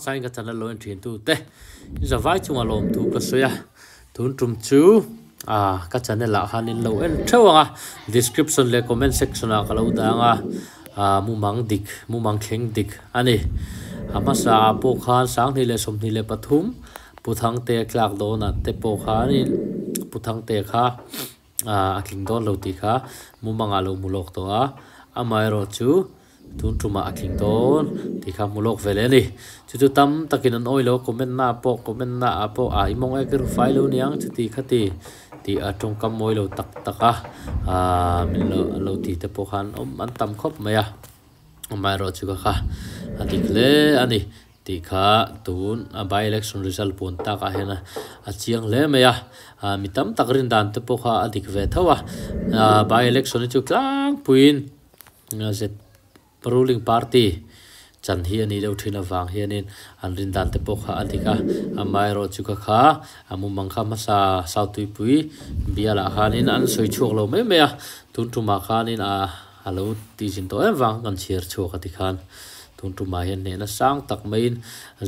Sain ka channel lo en thin tu te zavai chunga lawm thu ka sawi a tun tum chu ah ka channel ah khan in lo en theuh ang a description leh comment section ah ka lo dang a ah mumang dik mumang thleng dik a ni a hmasa ah pawh khan sanghnih leh 23 Pu Thangte tlak dawnah te pawh khanin Pu Thangte kha ah a tling dawn lo tih kha mumangah a lo hmu lawk tawh a amaherawh chu tun tumah a tling dawn tih kha hmu lawk ve leh a ni. Chu chu tam takin an awilo comment na ah pawh comment na ah pawh ah i mawng ek rufai lo niang chuti khati tih a tawngkam mawi lo tak tak a ah min lo an lo ti te pawh khan awm an tam khawp mai a amaherawh chu ka kha a dik hle a ni. Tih kha tun a by election result puan takah hian a chiang hle mai a, mi tam tak rin dan te pawh kha a dik ve tho a, by election hi chu tlangpuiin Z ruling party chan hi a nih deuh thin avang hianin an rin dan te pawh kha a dik a, amaherawh chu kha kha a mumang kha hmasa South Tuipui bialah khanin an sawi chhuak lo mai mai a, tun tumah khanin a. A lo tihzin tawh em vang kan chhiar chhuak a tikhan tun tumah hian hnehna sang tak maiin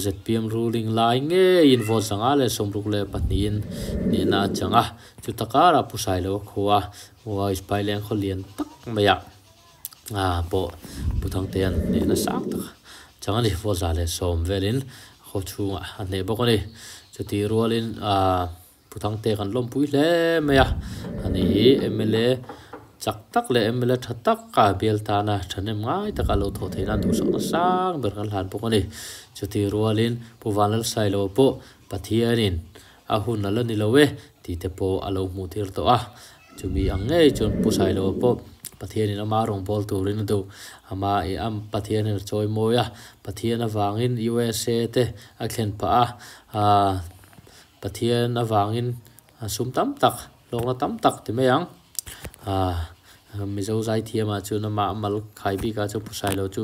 zpm ruling lai ngeiin vote 564in hnehna a chang a, chuta karah Pu Sailo a khua a Uai Leng khaw lian tak maiah pawh Pu Thangtea'n hnehna sang tak a chang a ni, vote 110 velin khaw chhungah a hneh bawk a ni. Chutih rualin Pu Thangte kan lawmpui hle mai a, ani hi mla chak tak leh mla tha tak a bial tana thahnem ngai taka lo thawh theih nan duhsakna sang ber kan hlan bawk a ni. Chuti rualin Pu Vanlalsailo pawh Pathianin a hun a la ni lo e tih te pawh a lo hmuh tir tawh a, chumi ang ngei chuan Pu Sailo pawh Pathianin ama rawngbâwl turin a duh, ama i am Pathianin a chawi mawi a, Pathian avangin USA te a thlen phah a, aaa. Pathian avangin sum tam tak, hlawkna tam tak ti mai ang. Aaa Mizo zaithiamah chuan amah mal khai bikah chuan Pu Sailo chu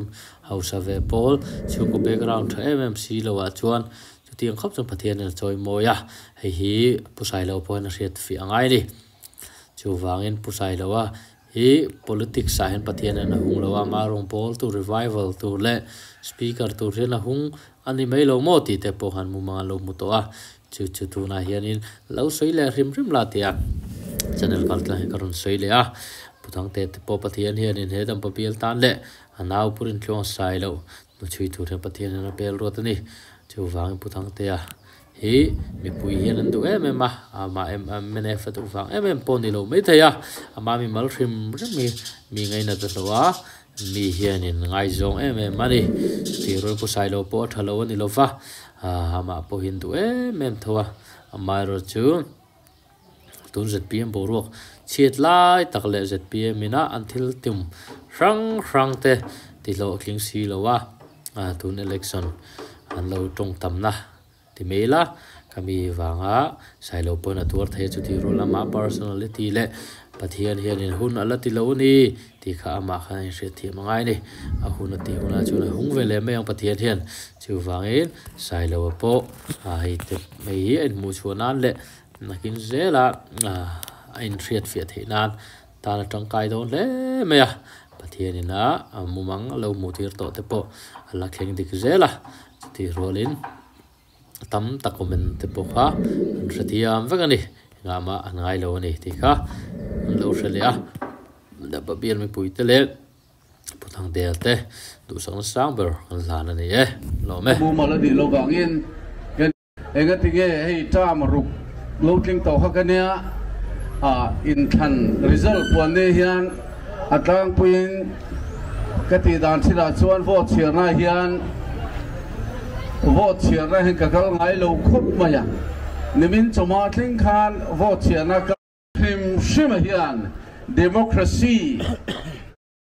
hausa ve pawl, chhungkaw background tha em em si loah chuan chutiang khawp chuan Pathianin a chawi mawi a, hei hi Pu Sailo pawhin a hriat fih a ngai a ni. Chuvangin Pu Sailoa hi politics ah hian Pathianin a hung lo a, amah rawngbâwl tur, revival tur leh speaker tur hian a hung a ni mai lo maw tih te pawh khan mumang an lo hmu tawh a, chu chu tunah hianin lo sawi leh hrim hrim la tia channel kal tlang hi ka rawn sawi leh a, Pu Thangte te pawh Pathian hianin he dampa bial tan leh a nau pur intluang sai loh hnuchhui tur hian Pathian hian a bel ruat a ni, chuvangin Pu Thangtea hi mipui hian an duh em em a, amah em mnf a duh vang em em pawh ni lo maithei a, amah mi mal hrim hrim hi mi ngainat a hlauh a, mi hianin ngaizawng em em a ni. Tirul Pu Sailo pawh a tha lo a ni lo va, amah pawhin duh em em tho a, amaherawhchu tun zpm boruak chhiat lai tak leh zpm ina an thil tum hrang hrang te tihlawhtling si lo a, tun election an lo tawng tamna ti mai ila ka mi vanga Sailo pawn a tuar thei a chuti rual lamah personality leh Pathian hianin hun a la ti lo a ni tih kha amah khan a inhriat thiam a ngai a ni. A hun a tih hunah chuan a hung ve leh mai ang Pathian hian. Chuvangin Sailoa pawh hei te hei hi a inhmuh chhuah nan leh nakin zela a inhriat fiah theih nan tan a tangkai dawn hle mai a. Pathianin a mumang a lo hmuh tir tawh te pawh a la thleng dik zel a. Chutih rualin tam tak comment te pawh kha an hrethiam vek a ni. Engah mah an ngai lo a ni tih kha an lo hre leh a. Bial mipuite leh Pu Thangtea te duhsakna sang ber kan hlan a ni e. Lawm e. Mumal a nih loh vangin kan engatinge hei term ruk lo tling tawh kha ka nia ah inthlan result puan nei hian a tlangpuiin ka tih dan thilah chuan vote chhiarna hian vote chhiarna hian ka kal ngai lo khawp mai a nimin chawhma thleng khan vote chhiarna ka Hrim hrima hian democracy